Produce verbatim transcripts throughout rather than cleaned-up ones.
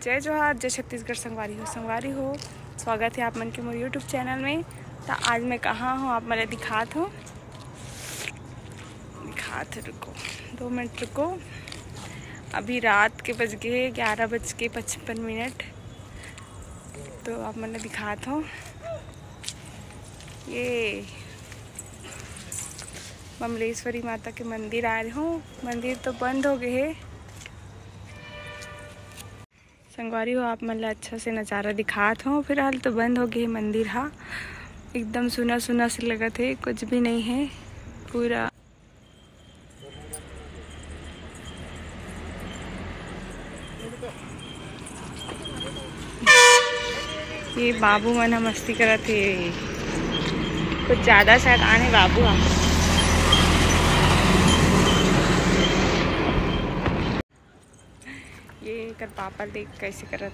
जय जोहार, जय छत्तीसगढ़ संगवारी हो, संगवारी हो, स्वागत है आप मन के मोर YouTube चैनल में। तो आज मैं कहाँ हूँ, आप मन ला दिखात हूँ, दिखात हूँ, रुको, दो मिनट रुको। अभी रात के बज गए ग्यारह बज के पचपन मिनट, तो आप मन ला दिखात हूँ। ये बमलेश्वरी माता के मंदिर आए हूँ, मंदिर तो बंद हो गए है। संगवारी हो, आप मन ला अच्छा से नज़ारा दिखात हूँ। फिलहाल तो बंद हो गए है मंदिर हा, एकदम सुना सुना से लगत है, कुछ भी नहीं है पूरा। ये बाबू मन ह मस्ती करत हे, कुछ ज़्यादा शैतान हे बाबू ह। ये एकर पापा देख कैसे करत,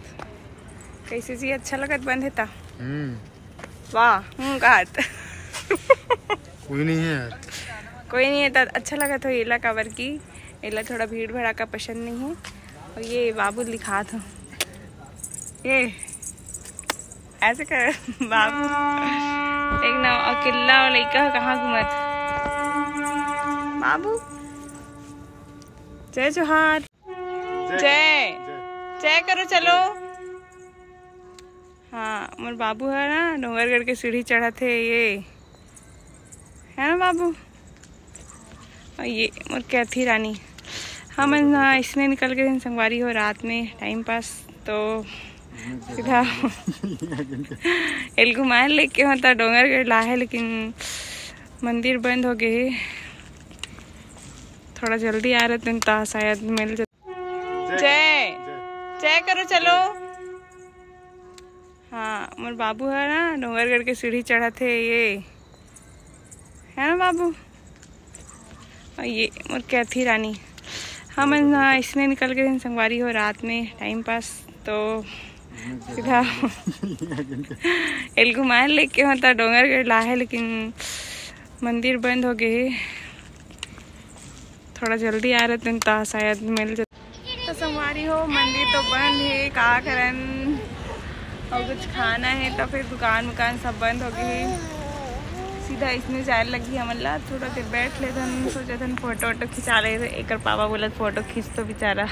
कैसे जी अच्छा लगत बंद हे ता। हम्म। वाह, हूँ कहत। कोई नहीं है यार। कोई नहीं है ता अच्छा लगत हो एला, काबर की एला थोड़ा भीड़ भड़ाका पसंद नहीं है। और ये बाबू दिखात हो, ये ऐसे कर बाबू, एक ना अकेला लइका कहाँ घूमत बाबू। जय जोहार। जय। जय करो, चलो। हाँ, मोर बाबू है ना, डोंगरगढ़ के सीढ़ी चढ़त है, ये है ना बाबू? और ये मोर कैथी रानी, हमन ना इसने निकल के दिन संगवारी हो रात में टाइम पास, तो सीधा एल घुमाए लेके होता डोंगरगढ़ ला है, लेकिन मंदिर बंद हो गए है। थोड़ा जल्दी आ रहे दिन ता शायद मिल जाए। जय। जय करो, चलो। हाँ, मोर बाबू है ना, डोंगरगढ़ के सीढ़ी चढ़त है, ये है ना बाबू? और ये मोर कैथी रानी, हमन ना इसने निकल के दिन संगवारी हो रात में टाइम पास, तो सीधा एल घुमाए लेके होता डोंगरगढ़ ला है, लेकिन मंदिर बंद हो गए है। थोड़ा जल्दी आ रहे दिन ता शायद मिल जाए। तो संगवारी हो, मंदिर तो बंद है, का करन? और कुछ खाना है तो फिर दुकान वुकान सब बंद हो गए है। सीधा इसने जाए लगी हमन ला। थोड़ा देर बैठ लेथन, सोचथन फोटो वोटो खिंचा ले। एकर पापा बोलत फोटो खींच तो बेचारा।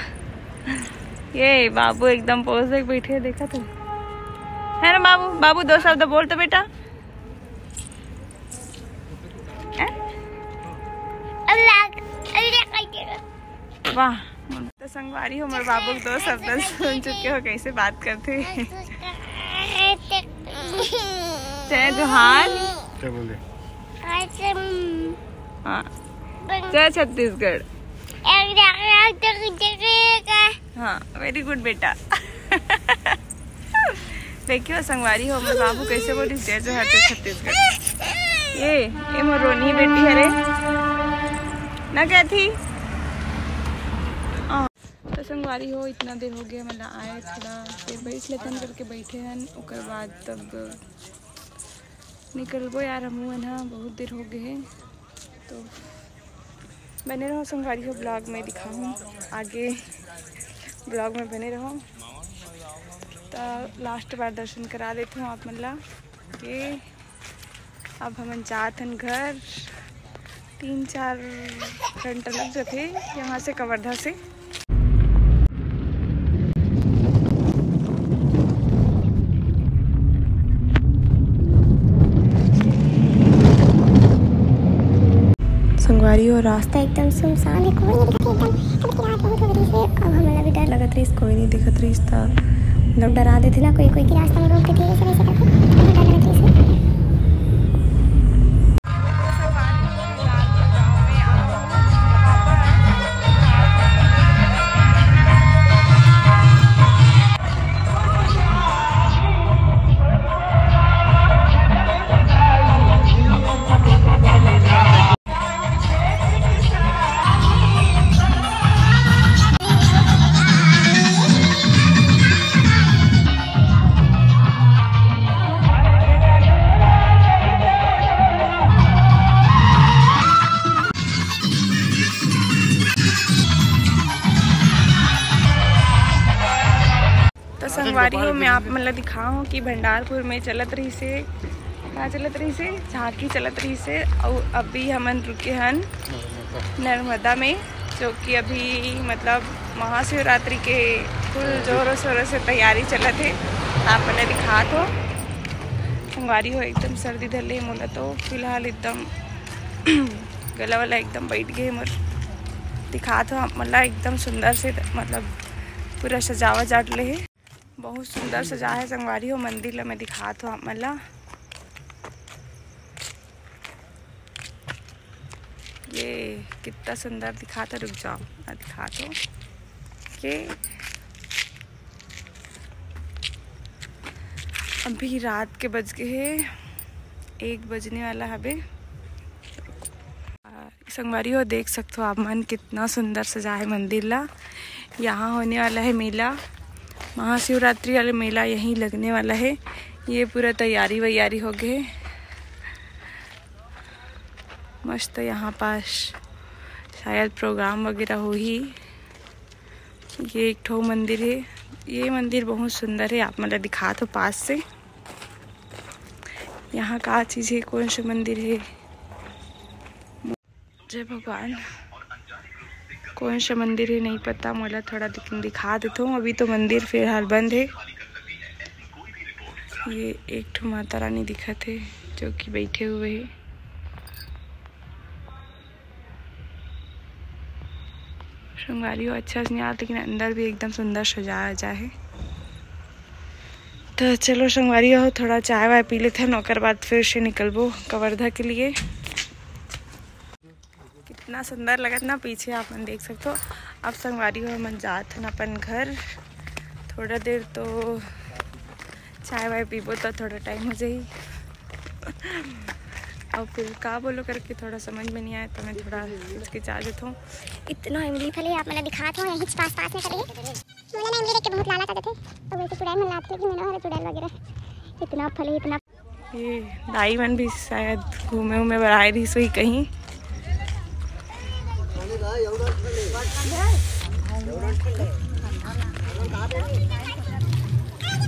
ये बाबू एकदम पोज देके बैठे है, देखा तू है ना बाबू? बाबू दो शब्द बोल तो बेटा। हैं? वाह, तो संगवारी हो, मोर बाबू के दो शब्द सुन चुके हो, कैसे बात करते हैं। जय जोहार। क्या बोले? हाँ। जय छत्तीसगढ़। हाँ, वेरी गुड बेटा। देखियो संगवारी हो, मोर बाबू कैसे बोली, "जय जोहार, जय छत्तीसगढ़।" ये, ये मोर रोनी बेटी हरे ना, कैथी? हाँ। तो संगवारी हो, इतना देर हो गया, मतलब आए थोड़ा देर बैठ लेथन करके बैठे हन, ओकर बाद तब निकलबो यार, हमू मन ह बहुत देर हो गए है। तो बने रहो संगवारी हो, ब्लॉग में दिखाऊँ आगे, ब्लॉग में बने रहो। तो लास्ट बार दर्शन करा देते हूँ आप मन ला। ये अब हमन जात हन घर। तीन चार घंटा लग जाथे यहाँ से, कवर्धा से। संगवारी हो, रास्ता एकदम सुनसान है, कोई नहीं दिखत एकदम। तब की रात बहुत हो गई थी, अब हमला भी डर लगत रहिस, कोई नहीं दिखत रहिस त मतलब डरा देथे ना कोई, कोई के रास्ता में रोक देथे, ऐसे वैसे करके डर लगत रहिस। तो संगवारी हो, मैं आप मन ला दिखाहूँ कि भंडारपुर में चलत रहिसे, का चलत रहिसे, झांकी चलत रहिसे। अउ अभी हमन रुके हन नर्मदा में, जो कि अभी मतलब महाशिवरात्रि के फुल जोरों शोरों से तैयारी चलत हे। आप मन ला दिखात हो संगवारी हो, एकदम सर्दी धर ले मोला, तो फिलहाल एकदम गला वाला एकदम बैठ गए मोर। दिखात हो आप मन ला, एकदम सुंदर से मतलब पूरा सजावट जाट ले हे। बहुत सुंदर सजा है संगवारी हो मंदिर ला। मैं दिखात हो आप मन ला, ये कितना सुंदर दिखात हो। रुक जाओ, मैं दिखात हो के अभी रात के बज गए हे, एक बजने वाला हबे। संगवारी हो, देख सकत हो आप मन, कितना सुंदर सजा है मंदिर ला। यहाँ होने वाला है मेला, महाशिवरात्रि वाले मेला यहीं लगने वाला है। ये पूरा तैयारी वैयारी हो गए, मस्त। यहाँ पास शायद प्रोग्राम वगैरह होही। ये एक ठो मंदिर है, ये मंदिर बहुत सुंदर है, आप मन ला दिखात हो पास से। यहाँ का चीज है, कौन से मंदिर है, जय भगवान। कौन सा मंदिर है नहीं पता मोला, थोड़ा लेकिन दिखा देता हूँ। अभी तो मंदिर फिलहाल बंद है। ये एक ठो माता रानी दिखत है जो कि बैठे हुए है। संगवारी हो, अच्छा से नहीं आत, लेकिन अंदर भी एकदम सुंदर सजाया जा है। तो चलो संगवारी हो, थोड़ा चाय वाय पी लेते हैं, ओकर बाद फिर से निकलबो कवर्धा के लिए। कितना सुंदर लगत ना पीछे, आप मन देख सकते हो। अब संगवारी हो, मन जात हन अपन घर। थोड़ा देर तो चाय वाय पीबो तो थोड़ा टाइम हो जाही। और फिर का बोलो करके थोड़ा समझ में नहीं आया, तो मैं थोड़ा हिचकिचा जाथों। इतना इमली फले आप मन ला दिखात हो, यहीं पास पास में फले हे। मोला ना इमली देख के बहुत लालच आ जाथे। और वैसे चुड़ैल मन लात, लेकिन मैंने वाला चुड़ैल वगैरह इतना फले, इतना। ये दाई मन भी शायद घूमे उमे बर आए रहिस होही कहीं।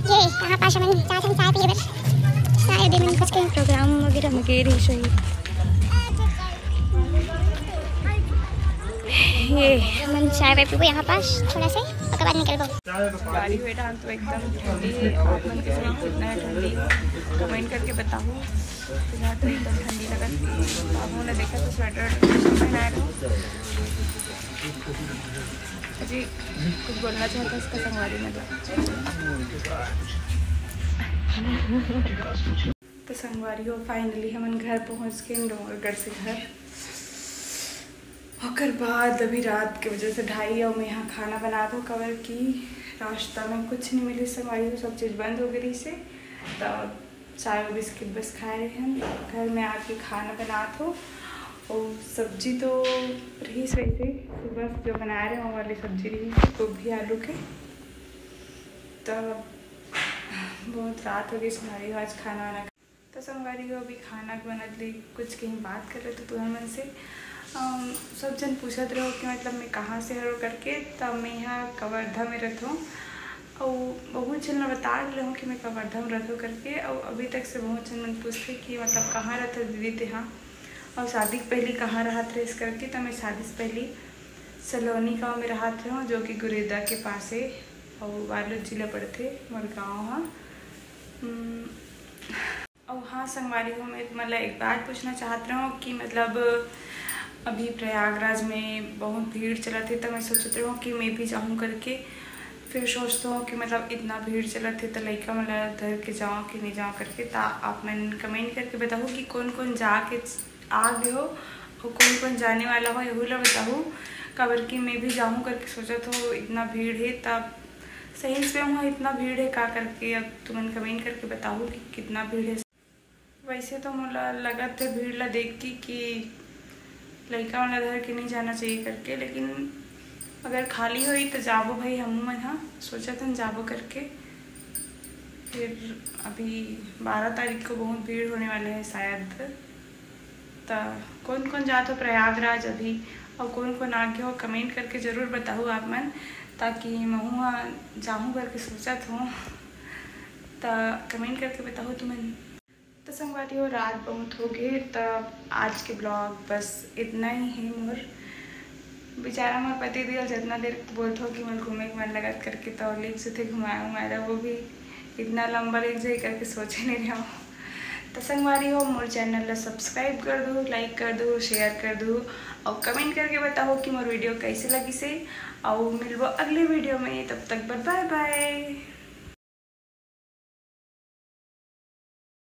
ये यहाँ पास हमन चाय, हम चाय पिए बर शायद ये मन कुछ कहीं प्रोग्राम वगैरह में गए रहिस होही। ये हमन चाय वाय पीबो यहाँ पास थोड़ा से, ओकर बाद निकलबो। गाड़ी बेटा तो एकदम ठंडी है, आप मन के सुनाओ कितना है ठंडी, कमेंट करके बताओ। यहाँ तो एकदम ठंडी लगत है। बाबू ने देखा तो स्वेटर वेटर सब पहनाए रहो। जी, कुछ बोलना चाहता इसका संगवारी में तो। तो संगवारी हो, फाइनली हमन घर पहुँच गए डोंगरगढ़ से घर। ओकर बाद अभी रात के बजे से ढाई और मैं यहाँ खाना बनात हो, काबर कि रास्ता में कुछ नहीं मिली संगवारी हो, सब चीज़ बंद हो गई से। तो चाय और बिस्किट बस खाए रहे हैं। घर में आके खाना बनात हो, और सब्जी तो रही वैसे सुबह जो बनाए रहे वो वाली सब्जी रही, गोभी आलू के। तो बहुत रात हो गई संगवारी हो, आज खाना वाना। तो संगवारी हो, अभी खाना के बनत ले कुछ कहीं बात कर लेते तुहर मन से। अम, सब जन पूछत रहो कि मतलब मैं कहाँ से हरो करके, तब मैं यहाँ कवर्धा में रहत हूँ। और बहुत जन ला बता दे रहूँ कि मैं कवर्धा में रहत हूँ करके। और अभी तक से बहुत जन मन पूछते कि मतलब कहाँ रहत दीदी तेहा, और शादी के पहले कहाँ रहत रहे करके। तो मैं शादी से पहले सलोनी गाँव में रहत रहूँ, जो कि गुरेदा के पास है और बालोद जिला पड़थे मोर गाँव हा। हम्म, और हाँ संगवारी हो, मैं मतलब एक बात पूछना चाहत रहूँ कि मतलब अभी प्रयागराज में बहुत भीड़ चलत है, तो मैं सोचत रहूँ कि मैं भी जाऊँ करके। फिर सोचत हूँ कि मतलब इतना भीड़ चलत है, तो लइका मन ला धर के जाऊँ कि नहीं जाऊँ करके। तो आप मन कमेंट करके बताओ कि कौन कौन जाके आ गए हो और कौन कौन जाने वाला हो, यहू ला बताओ। काबर कि मैं भी जाऊँ करके सोचत हूँ, इतना भीड़ है, तब सही से वहाँ इतना भीड़ है का करके। अब तुमन कमेंट करके बताओ कि कितना भीड़ है। वैसे तो मोला लगत है भीड़ ला देख के कि लइका मन ला धर के नहीं जाना चाहिए करके, लेकिन अगर खाली होई तो जाबो भाई, हमू मन हा सोचत हन जाबो करके। फिर अभी बारह तारीख को बहुत भीड़ होने वाले है शायद। तो कौन कौन जात हो प्रयागराज अभी, और कौन कौन आ गए हो, कमेंट करके ज़रूर बताओ आप मन। ताकि महू ह जाहूँ करके सोचत हों। त comment करके बताहू तुमन। त संगवारी हो, रात बहुत हो गे, त आज के vlog बस इतना ही है। मोर बेचारा मोर पति देव जितना देर बोलथो कि मोर घूमे के मन लगत करके, तो लेग जथे घुमाए उमाए ला, वो भी इतना लंबा लेग जाही करके सोचे नहीं रहा। त संगवारी हो, मोर channel ला subscribe कर दो, like कर दो, share कर दो और comment करके बताओ कि मोर video कैसे लगिसे। और मिलबो अगले video में, तब तक bye bye।